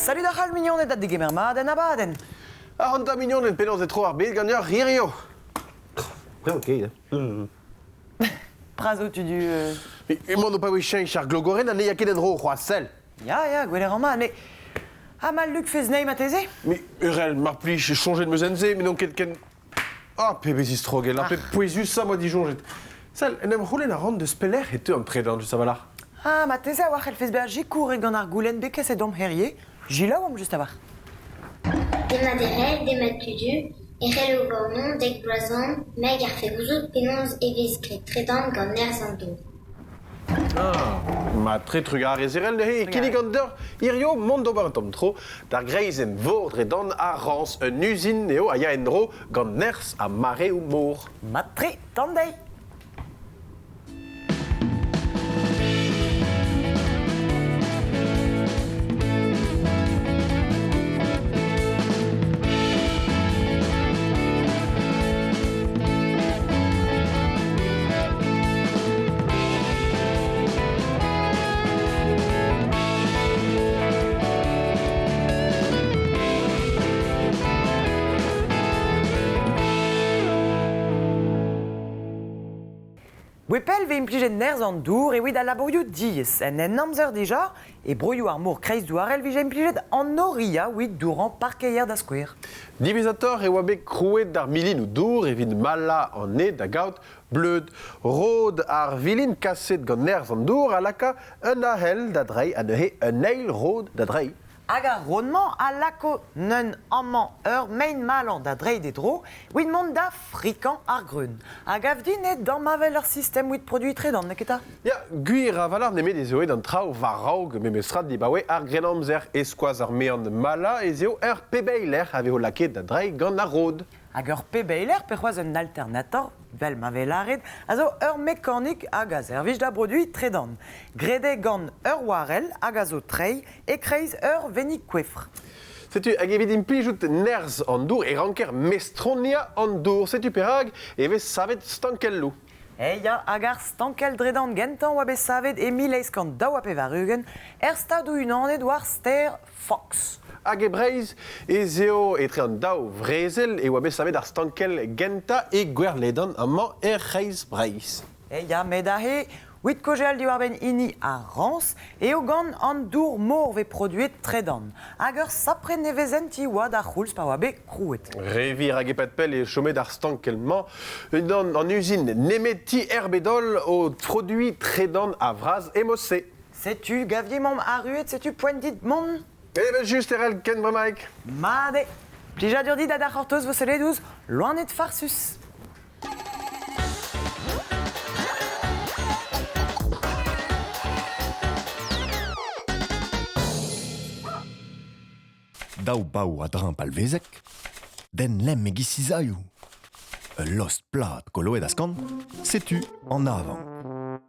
Salut da c'hall mignoned ha degemer mat en abadenn. Ac'hanta mignoned, penaos e tro ar bed ganeoc'h hirio? Bremañ ket, hein. Pra zo tu du... Emaon o paouez cheñch ar glogorenn ha ne ya ket en-dro c'hoazh, sell. Ya, ya, gweler amañ, mais... Ha ma lukfez nei marteze? Mais Urel, mar plij, soñjet 'm eus en-se, met n'on ket ken... Ah, pebezh istrogell, ar pep pouezusañ 'moa disoñjet. Sell, en em c'houlenn a ran deus pelec'h e teu an tredan, just a-walc'h. Ah, marteze a-walc'h c'hellfes bezañ sikouret gant ar goulenn bet kaset deomp herie. Selaouomp just a-walc'h. Demat Erell, demat Tudu, Erell eo warnon dek bloaz on, me a garfe gouzout penaos e vez graet tredan gant nerzh an dour. Ah, mat-tre trugarez Erell neuze e kinnig an deoc'h hirio mont d'ober un tamm tro d'ar greizenn vor dre dan ar Rañs. Un uzin eo a ya en-dro gant nerzh ha mareoù mor. Mat-tre, tamm dezhi! Gwepel vez implijet nerzh an dour evit al labourioù diaes. En Henamzer dija, e broioù ar mor kreizdouarel vije implijet an Oria evit dourañ parkeier da skouer. Diwezhatoc'h e oa bet krouet ar milinoù-dour evit malañ an ed da gaout bleud. Rod ar vilin kaset gant nerzh an dour a laka un ahel da dreiñ ha neuze un eil rod da dreiñ. Hag ar rod-mañ a lako neun amañ ur mein-malañ da dreiñ d'e dro evit mont da frikañ ar greun. A gav din eo damheñvel ar sistem evit produiñ tredan, n'eo ket 'ta? Ya, gwir a-walc'h nemet ez eo aet an traoù war-raok memestra dibaoe ar Grennamzer. E-skoaz ar mean malañ ez eo ur pebeiler a vezo lakaet da dreiñ gant ar rod. Hag ur pebeiler pe c'hoazh un alternator, 'vel ma vez lâret, a zo ur mekanik hag a servij da broduiñ tredan. Graet eo gant ur warell hag a zo treiñ e-kreiz ur vennig kouevr. Setu hag evit implijout nerzh an dour e ranker mestroniañ an dour. Setu perak e vez savet stankelloù. Eh ya, hag ar stankell dredan gentañ oa bet savet e 1882 er Stadoù-Unanet war stêr Fox. Hag e Breizh ez eo etre an daou vrezel e oa bet savet ar stankell gentañ e Gwerledan amañ er C'hreiz-Breizh. Eh ya, met aze, 'wit kaozeal diwar-benn hini ar Rañs, eo gant an dour-mor 'vez produet tredan. Hag ur sapre nevezenti 'oa d'ar c'houlz pa oa bet krouet. Re wir hag e-pad pell eo chomet ar stankell-mañ unan an uzin nemeti er bed-holl o produiñ tredan a-vras e-mod-se. Setu, gavier 'maomp arruet, setu poent dit mont. Evel-just e c'hell ken bremaik. Mat eo. Plijadur dit ha da c'hortoz 'vo sellet ouzh loened farsus. Daou baour a-dreñv palvezek, den lemm e giz sizailhoù. Ul lost plat goloet a skant, setu an avank.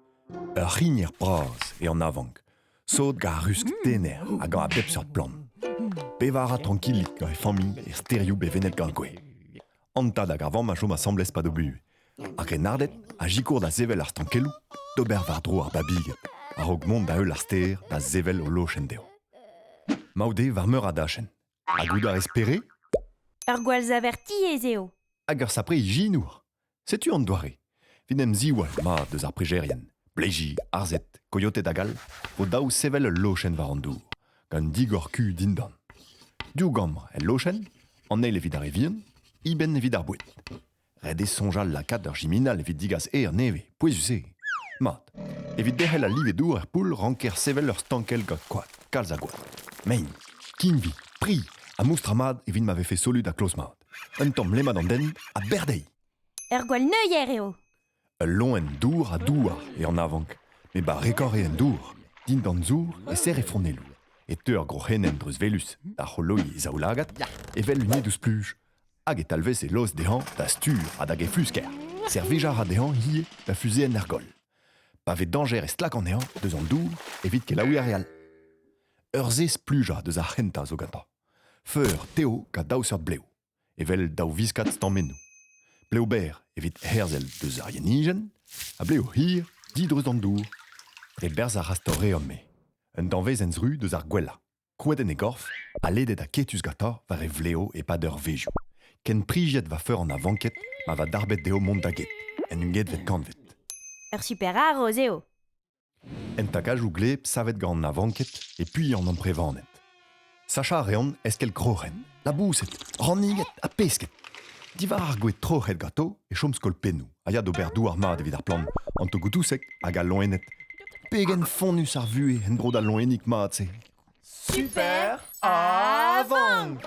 Ur c'hrigner bras eo an avank, sot gant ar rusk tener ha gant a bep seurt plant. Bevañ a ra trankilik gant e familh er stêrioù bevennet gant gwez. An tad hag ar vamm a chom asambles 'pad o buhez. Ar grennarded a sikour da sevel ar stankelloù d'ober war-dro ar babiged a-raok mont da heul ar stêr da sevel o lochenn dezho. Maout eo war meur a dachenn. Ha goût a rez pere? Ur gwallsaver tiez eo. Hag ur sapre ijinour. Setu an doare. Evit em ziwall mat eus ar prejerien, bleji, arzhed, koioted hag all, vo dav sevel ul lochenn war an dour, gant digor-ku dindan. Div gambr el lochenn, an eil evit ar re vihan, eben evit ar boued. Ret eo soñjal lakaat ur jiminal evit degas aer nevez, pouezus eo. Mat, evit derc'hel al live dour er poull ranker sevel ur stankell gant koad, kalz a goad. Mein, kinvi, pri ha moustra mat evit ma vefe solut ha kloz-mat. Un tamm lemmat an den ha bec'h dezhi. Ur gwall neuier eo. Ul loen dour ha douar eo an avank, met barrekoc'h eo en dour. Dindan zour e serr e fronelloù, e teu ur groc'henenn dreuzvelus da c'holoiñ e zaoulagad evel lunedoù-spluj, hag e talvez e lost dezhañ da stur ha da geflusker. Servijañ a ra dezhañ ivez da fuzeenn ar goll. Pa vez dañjer e stlak anezhañ deus an dour evit kelaouiñ ar re all. Ur sez splujañ deus ar c'hentañ zo gantañ. Feur tev gant daou seurt blev. evel daou viskad stammennoù. Blev berr evit herzel deus ar yenijenn ha blev hir didreuz d'an dour. Dre berzh ar rastorean-me, un danvezenn zru deus ar gwellañ. Krouet en e gorf, ha ledet aketus gantañ war e vlev e-pad eurvezhioù. Ken priziet va feur an avanked ma va darbet dezho mont da get, en ugentvet kantved. Ur super-haroz eo. En takajoù gleb savet gant an avanked e puilh an amprevaned. Sachañ a reont eskell kroc'hen, laboused, ranniged ha pesked. Diwar ar gwez troc'het ganto e chom skolpennoù a ya d'ober douar mat evit ar plant, an togoù-touseg hag al loened. Pegen fonnus ar vuhez en-dro d'al loenig mat-se. Super Avank!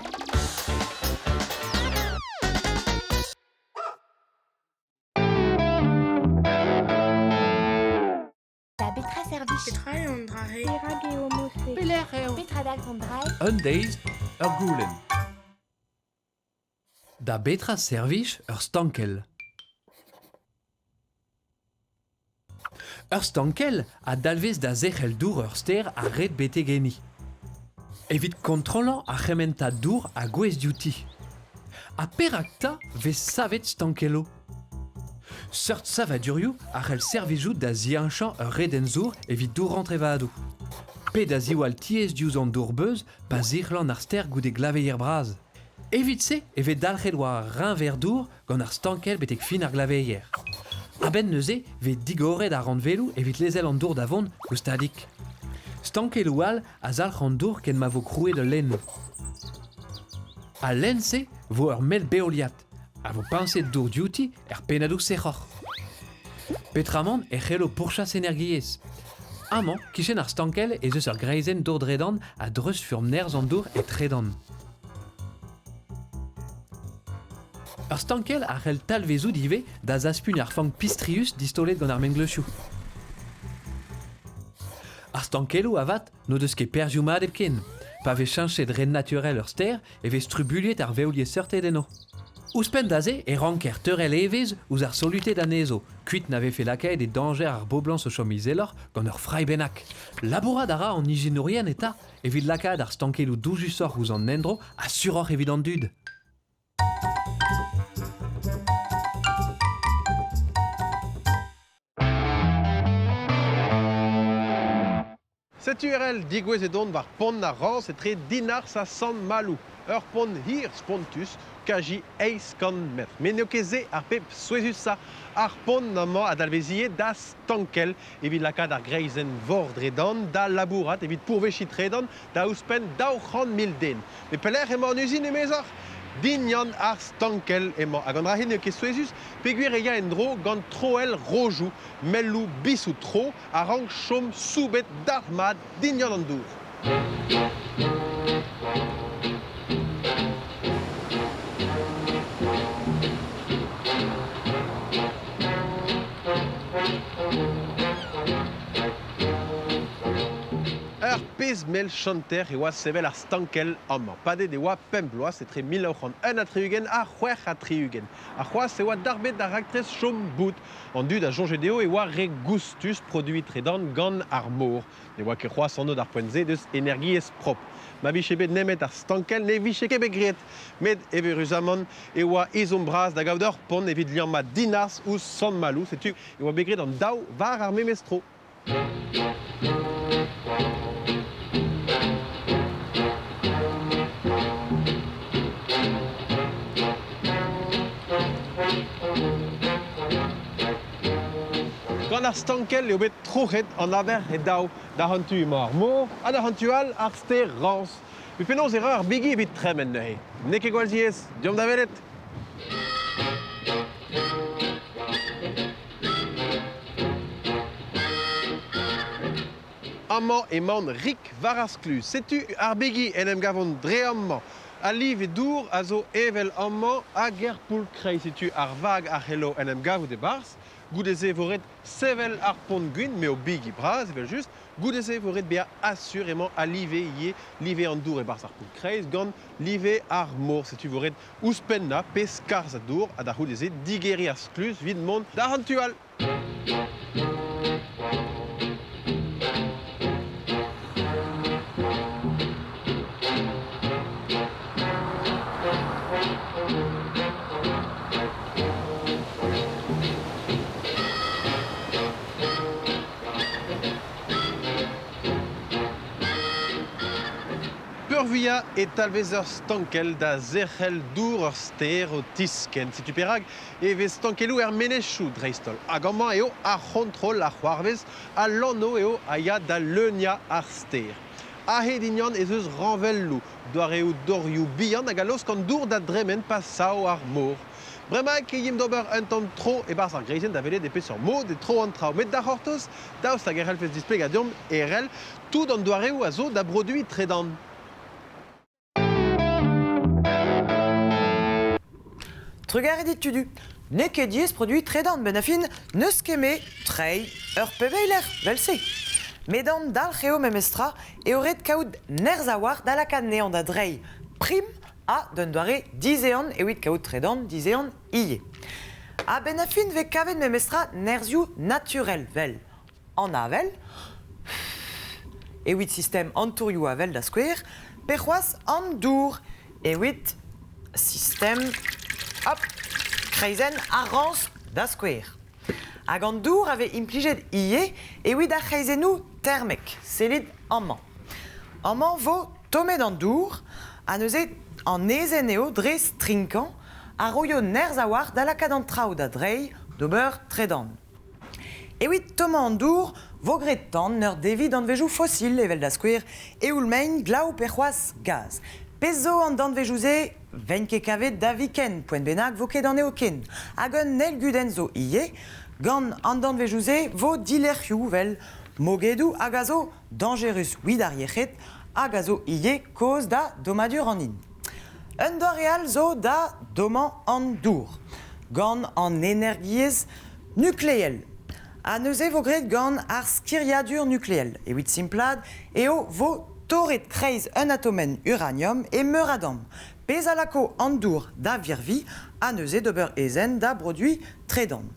Da betra servij? Petra eo an dra-se? Perak eo mod-se? Pelec'h eo? Petra dalv an dra-se? Un deiz, ur goulenn. Da betra servij ur stankell? Ur stankell a dalvez da zerc'hel dour ur stêr a red betek enni. Evit kontrollañ ar c'hementad dour a gouez diouti. Ha perak 'ta 'vez savet stankelloù? Seurt savadurioù a c'hell servijout da ziheñchañ ur redenn-zour evit dourañ trevadoù. Pe da ziwall tiez diouzh an dour-beuz pa zic'hlann ar stêr goude glaveier bras. Evit-se e vez dalc'het war ar riñver-dour gant ar stankell betek fin ar glaveier. A-benn neuze 'vez digoret ar rannveloù evit lezel an dour da vont goustadik. Stankelloù all a zalc'h an dour ken ma vo krouet ul lenn. Al lenn-se 'vo ur mell beoliad a vo piñset dour diouti er pennadoù sec'hoc'h. Petramant e c'hello pourchas energiezh. Amañ, kichen ar stankell ez eus ur greizenn dour-dredan a dreuzfurm nerzh an dour e tredan. Ur stankell a c'hell talvezout ivez da zaspugn ar fank pistrius distaolet gant ar mengleuzioù. Ar stankelloù avat n'o deus ket perzhioù mat hepken. Pa vez cheñchet red naturel ur stêr e vez trubuilhet ar vevliesseurted eno. Ouzhpenn da se e ranker teurel evezh ouzh ar soluted anezho, kuit na vefe lakaet e dañjer ar boblañs o chom izeloc'h gant ur frailh bennak. Labourat a ra an ijinourien eta evit lakaat ar stankelloù doujusoc'h ouzh an endro ha suroc'h evit an dud. Setu erell degouezhet on war pont ar Rañs etre Dinarzh ha Sant-Maloù. Ur pont hir spontus, kaji 800 metr. Met n'eo ket se ar pep souezhusañ. Ar pont amañ a dalvezie da stankell evit lakaat ar greizenn vor-dre-dan da labourat evit pourveziñ tredan da ouzhpenn 200 000 den. Met pelec'h emañ an uzin emezoc'h? Dindan ar stankell emañ. Hag an dra-se n'eo ket souezhus peogwir e ya en-dro gant troell rojoù, melloù bisoù-tro a rank chom soubet dalc'hmat dindan an dour. Ur pezh mell chanter e oa sevel ar stankell amañ. Padet e oa pemp bloaz etre 1961 ha 66. Ha c'hoazh e oa darbet d'ar raktres chom bout. An dud a soñje dezho e oa re goustus produiñ tredan gant ar mor. Ne oa ket c'hoazh anv d'ar poent-se deus energiezh prop. Ma vije bet nemet ar stankell ne vije ket bet graet. Met evuruzamant e oa ezhomm bras da gaout ur pont evit liammañ Dinarzh ouzh Sant-Maloù. Setu e oa bet graet an daou war ar memes tro. Gant ar stankell eo bet troc'het an aber e daou. Da an tu emañ ar mor ha da an tu all ar stêr Rañs. Met penaos e ra ar bigi evit tremen neuze? N'eo ket gwall ziaes, deomp da welet. Amañ emaon rik war ar skluz. Setu ar bigi en em gavont dre amañ. Al live dour a zo evel amañ hag er poull-kreiz. Setu ar vag a c'hello en em gavout e-barzh. Goude-se e vo ret sevel ar pont-gwin, m'eo bigi bras evel-just. Goude-se e vo ret bezañ asur emañ al live ivez, live an dour e-barzh ar poull-kreiz gant live ar mor. Setu e vo ret ouzhpennañ pe skarzhañ dour ha da c'houde-se digeriñ ar skluz evit mont d'ar an tu all. Peurvuiañ e talvez ur stankell da zerc'hel dour ur stêr o tiskenn. Setu perak e vez stankelloù er menezioù dreist-holl. Hag amañ eo ar c'hontrol a c'hoarvez, al lanv eo a ya da leuniañ ar stêr. A-hed hinienn ez eus rañvelloù, doareoù dorioù bihan hag a laosk an dour da dremen pa sav ar mor. Bremaik e yimp d'ober un tamm tro e-barzh ar greizenn da welet e peseurt mod e tro an traoù. Met da c'hortoz, daoust hag e c'hellfes displegañ deomp Erell tout an doareoù a zo da broduiñ tredan? Trugarez dit Tudu. N'eo ket diaes produiñ tredan 'benn ar fin n'eus ket 'met treiñ ur pebeiler 'vel-se. Met an dalc'h eo memestra eo ret kaout nerzh a-walc'h da lakaat anezhañ da dreiñ prim ha d'un doare dizehan evit kaout tredan dizehan ivez. A-benn ar fin 'vez kavet memestra nerzhioù naturel 'vel an avel, evit sistem an tourioù avel da skouer, pe c'hoazh an dour evit sistem hop, kreizenn ar rañs da skouer. Hag an dour a vez implijet ivez evit ar c'hreizennoù termek, sellit amañ. Amañ 'vo tommet an dour ha neuze an aezhenn eo dre strinkañ a roio nerzh a-walc'h da lakaat an traoù da dreiñ d'ober tredan. Evit tommañ an dour 'vo graet tan 'n ur deviñ danvezioù fosil evel da skouer eoul-maen, glav pe c'hoazh gaz. Pezh zo an danvezioù-se 'vent ket kavet da viken, poent bennak 'vo ket anezho ken. Hag un eil gudenn zo ivez, gant an danvezioù-se 'vo dilerc'hioù 'vel mogedoù hag a zo dañjerus 'vit ar yec'hed hag a zo ivez kaoz da dommadur an hin. Un doare all zo da dommañ an dour, gant an energiezh nukleel. Ha neuze 'vo graet gant ar skiriadur nukleel. Evit simplaat eo 'vo torret kreiz un atomenn uranium e meur a damm, pezh a lako an dour da virviñ ha neuze d'ober aezhenn da broduiñ tredan.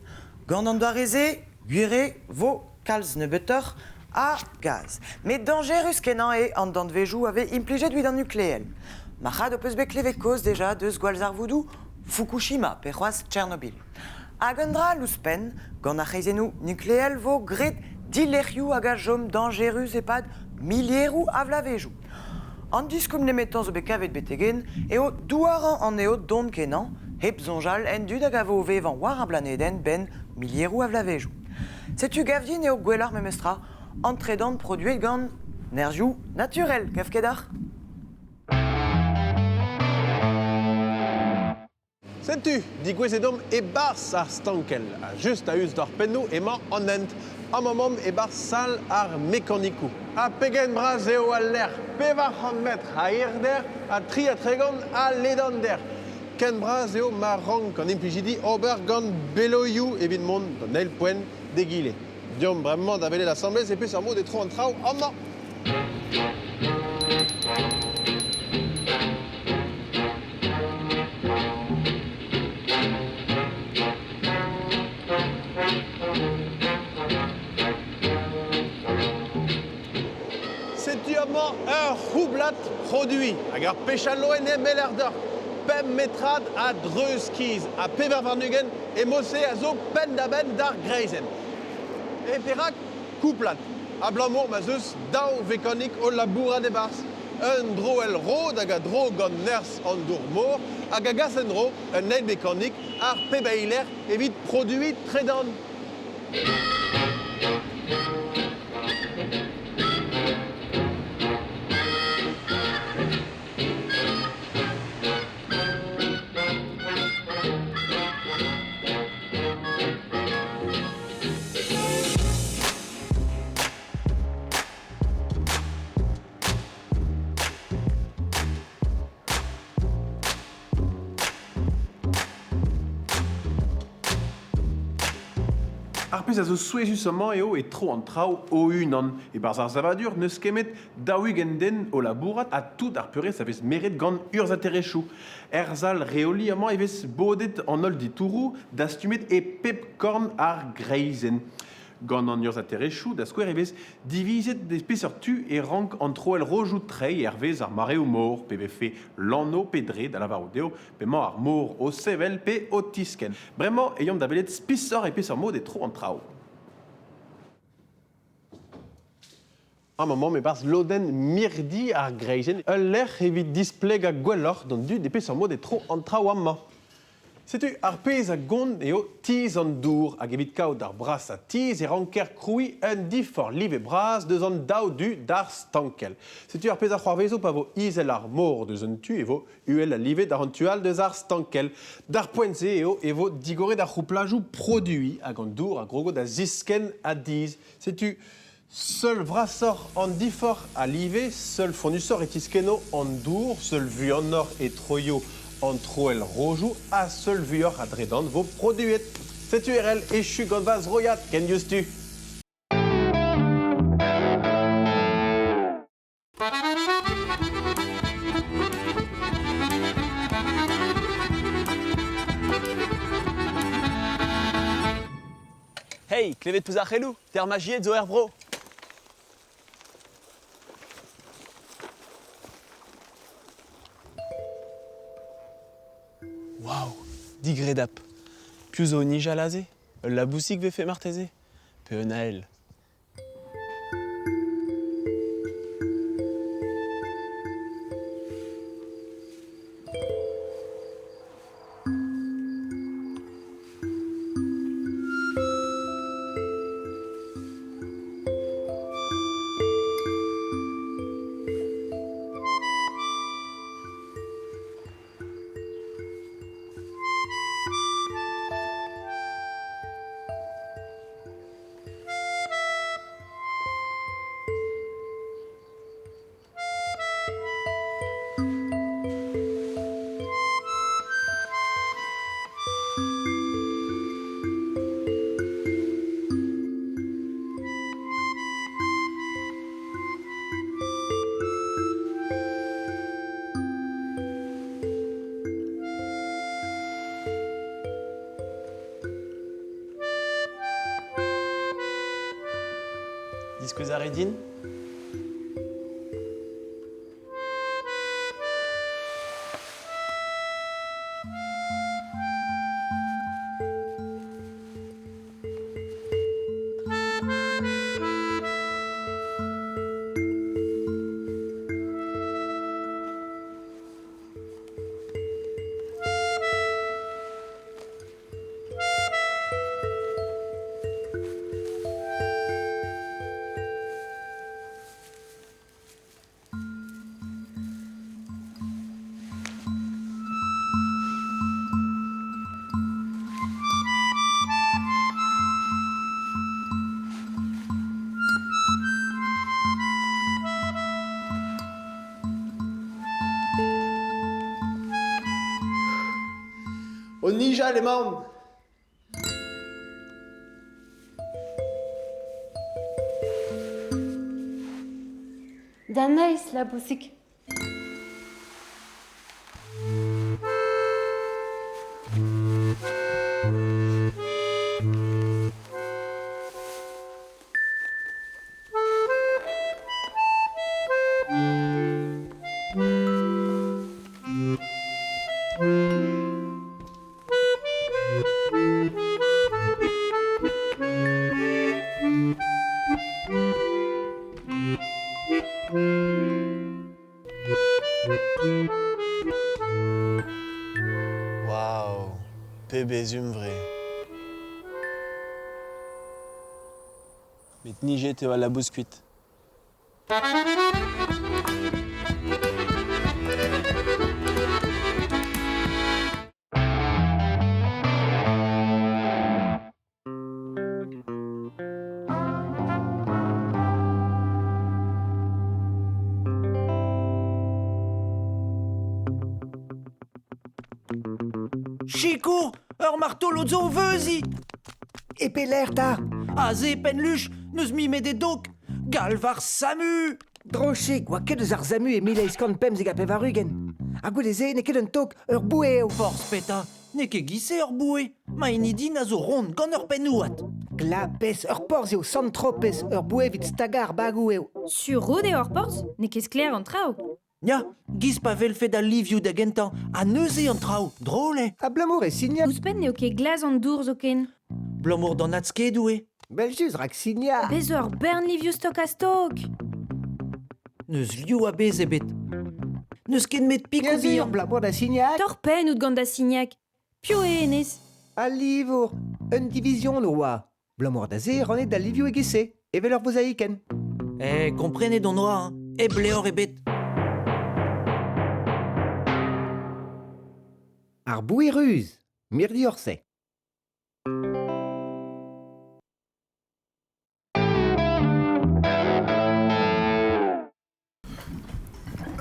Gant an doare-se, gwir eo 'vo kalz nebeutoc'h a gaz. Met dañjerus-kenañ eo an danvezioù a vez implijet evit an nukleel. Marc'had ho peus bet klevet kaoz deja deus gwallzarvoudoù Fukushima pe c'hoazh Tchernobyl. Hag un dra all ouzhpenn, gant ar c'hreizennoù nukleel 'vo graet dilerc'hioù hag a chom dañjerus e-pad milieroù a vloavezhioù. An diskoulm nemetañ zo bet kavet betek-henn eo douarañ anezho don-kenañ, hep soñjal en dud hag a vo o vevañ war ar blanedenn 'benn milieroù a vloavezhioù. Setu gav din eo gwelloc'h memestra an tredan produet gant nerzhioù naturel, gav ket deoc'h? Setu, degouezhet omp e-barzh ar stankell. Ha just a-us d'hor pennoù emañ an hent. Amañ 'maomp e-barzh sal ar mekanikoù. Ha pegen bras eo al lec'h! 400 metr a hirder ha 33 a ledander. Ken bras eo ma rank an implijidi ober gant beloioù evit mont d'an eil poent d'egile. Deomp bremañ da welet asambles e peseurt mod e tro an traoù amañ. Setu amañ ur c'houblad produiñ hag ur pech al loen emeller deoc'h. Pemp metrad a dreuzkiz ha 24 e mod-se a zo penn-da-benn d'ar greizenn. E perak kouplad? Abalamour ma'z eus daou vekanik o labourat e-barzh. Un droell rod hag a dro gant nerzh an dour-mor hag a gas en-dro un eil mekanik ar pebeiler evit produiñ tredan. Ar pezh a zo souezhus amañ eo e tro an traoù o-unan. E-barzh ar savadur n'eus ket 40 den o labourat ha tout ar peurrest a vez meret gant urzhiataerezhioù. Er sal reoliñ amañ e vez bodet an holl ditouroù dastumet e pep korn ar greizenn. Gant an urzhiataerezhioù, da skouer, e vez divizet e peseurt tu e rank an troell-rojoù treiñ hervez ar mareoù-mor, pe vefe lanv pe dre, da lavarout eo p'emañ ar mor o sevel pe o tiskenn. Bremañ e yomp da welet spisoc'h e peseurt mod e tro an traoù. Amañ emaomp e-barzh lodenn mirdi ar greizenn, ul lec'h evit displegañ gwelloc'h d'an dud e peseurt mod e tro an traoù amañ. Setu ar pezh a gont eo tizh an dour hag evit kaout ar brasañ tizh e ranker krouiñ un diforc'h live bras deus an daou du d'ar stankell. Setu ar pezh a c'hoarvezo pa vo izel ar mor deus un tu e vo uhel al live d'ar an tu all deus ar stankell. D'ar poent-se eo e vo digoret ar c'houplajoù produiñ hag an dour a grogo da ziskenn a-dizh. Setu seul vrasoc'h an diforc'h a live, seul fonnusoc'h e tiskenno an dour, seul vuanoc'h e troio an troell rojoù ha seul vuioc'h a dredan vo produet. Setu RL echu gant va zroiad, ken diouzhtu. Hey, klevet 'peus ar c'heloù? Termajied zo er vro. Waouh, digredapl. Piv zo o nijal aze? Ul labousig 'vefe marteze? Pe un ael? Diskouez a rit din? O nijal emaon! Da neizh, labousig. Waouh, pebezh hunvre. Met nijet eo al labous kuit. Sikour, ur martolod zo o veuziñ. E pelec'h 'ta? Aze, penn-luch, n'eus mui met e dog. Galv ar SAMU! Drochik, oa ket eus ar SAMU e 1895. Ha goude-se n'eo ket un tog, ur boue eo. Forzh petra, n'eo ket giz-se ur boue. Ma hini din a zo ront gant ur penn-houad. Glapez, ur porzh eo Sant-Tropez, ur boue evit stagañ ar bagoù eo. Sur out eo ar porzh? N'eo ket sklaer an traoù. Ya, giz pa welfed al livioù da gentañ, ha neuze an traoù, drol eo. Abalamour e signa. Ouzhpenn n'eo ket glas an dour zoken. Abalamour d'an adskedoù eo. Beljus rak signañ. Bez zo ur bern livioù stok-ha-stok. N'eus liv a-bezh ebet. N'eus ket met pikoù bihan. Abalamour da Signac. Torr-penn out gant da Signac. Piv eo hennezh? Al livour. Un division oa. Abalamour da se e rannet al livioù e-giz-se, evel ur vozaikenn. Eh, komprenet hon oa, hein, hep levr ebet. Ar boue ruz, mirdi Orsay.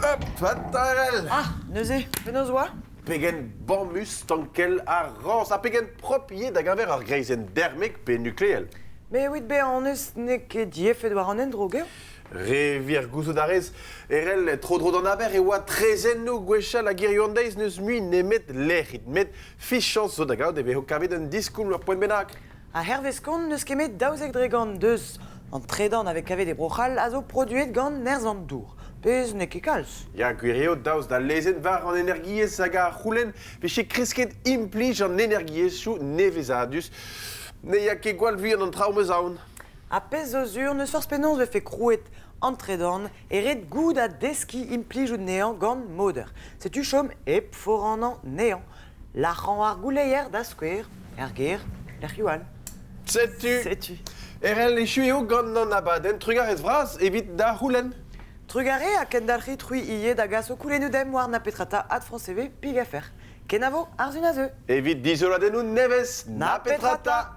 Hop, Patarel Ah, neuze, penaos oa? Pegen bamus stankel ar rañs ha pegen prop ivez da geñver ar greizenn dermek pe nukleel. Met evit bezañ onest n'eo ket diefed war an endro, geo? Re wir gouzout a rez, erell tro-dro d'an aber e oa traezhennoù gwechall hag hiziv an deiz n'eus mui nemet lec'hid. Met fichañs zo da gaout e vezo kavet un diskoulm ur poent bennak. Ha hervez kont n'eus ket met 12% deus an tredan a vez kavet e Bro-C'hall a zo produet gant nerzh an dour, pezh n'eo ket kalz. Ya, gwir eo, daoust d'al lezenn war an energiezh hag ar c'houlenn 'vije kresket implij an energiezhioù nevezadus. Ne ya ket gwall vuian an traoù 'm eus aon. Ha pezh zo sur, n'eus forzh penaos 'vefe krouet an tredan e ret goût ha deskiñ implijout 'nezhañ gant moder. Setu chom hep foranañ 'nezhañ. Lac'hañ ar gouleier, da skouer, er gêr, lec'hioù all. Setu. Setu. Erell echu eo gant an abadenn Trugarez vras evit da c'houlenn. Trugarez ha kendalc'hit c'hwi ivez da gas ho koulennoù demp war na petra 'ta at France TV pig afer. Kenavo, arzhun a zeu. Evit dizoladennoù nevez, na petra 'ta.